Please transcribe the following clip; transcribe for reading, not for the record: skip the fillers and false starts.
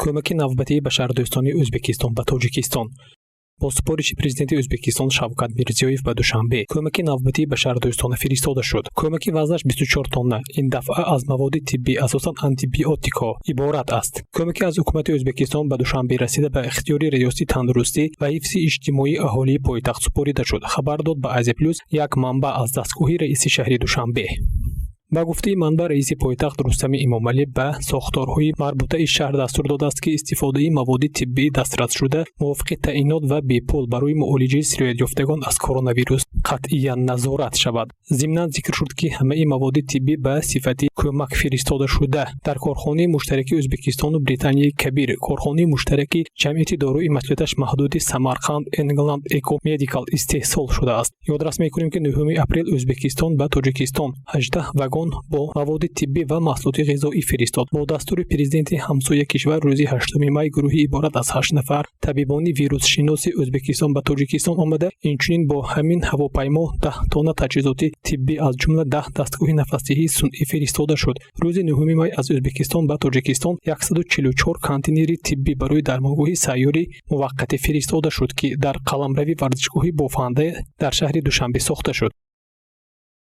Кӯмаки навбатии башардӯстони Ӯзбекистон ба Тоҷикистон. Бо супориши президенти Ӯзбекистон Шавкат Мирзиёев ба Душанбе кӯмаки навбатии башардӯстона фиристода шуд. Кӯмаки вазнаш 24 тонна ин дафъа аз маводи тиббӣ, асосан антибиотикҳо, иборат аст. Кӯмаки аз ҳукумати Ӯзбекистон ба Душанбе расида ба ихтиёри Риёсати тандурустӣ ва ҳифзи иҷтимоии аҳолии пойтахт супорида шуд, хабар дод ба Азия Плюс як манбаъ аз дастгоҳи раиси шаҳри Душанбе. Ба гуфтаи манбаъ, раиси пойтахт Рустами Эмомалӣ ба сохторҳои марбутаи шаҳр дастур додааст, ки истифодаи маводи тиббии дастрасшуда мувофиқи таъинот ва бепул барои муолиҷаи сироятёфтагон аз коронавирус қатъиян назорат шавад. Зимнан зикр шуд, ки ҳамаи маводи тиббӣ ба сифати кӯмак фиристодашуда дар корхонаи муштараки Ӯзбекистону Британияи Кабир, корхонаи муштараки ҷамъияти дорои масъулияташ маҳдуди Самарқанд Энгланд Эко Медикал истеҳсол шудааст. Ёдрас мекунем, ки 9 апрел Ӯзбекистон ба Тоҷикистон 18 вагон бо маводи тиббӣ ва маҳсулоти ғизоӣ фиристод. Бо дастури президенти ҳамсоя кишвар рӯзи 8 май гурӯҳи иборат аз ҳашт нафар табибони вирусшиноси Ӯзбекистон ба Тоҷикистон омада, инчунин бо ҳамин ҳавопаймо 10 тонна таҷҳизоти тиббӣ, аз ҷумла 10 дастгоҳи нафасдиҳии сунъӣ фиристода шуд. Рӯзи 9 май аз Ӯзбекистон ба Тоҷикистон 144 контейнери тиббӣ барои дармонгоҳи сайёри муваққатӣ фиристода шуд, ки дар қаламрави варзишгоҳи Бофанда дар шаҳри Душанбе сохта шуд.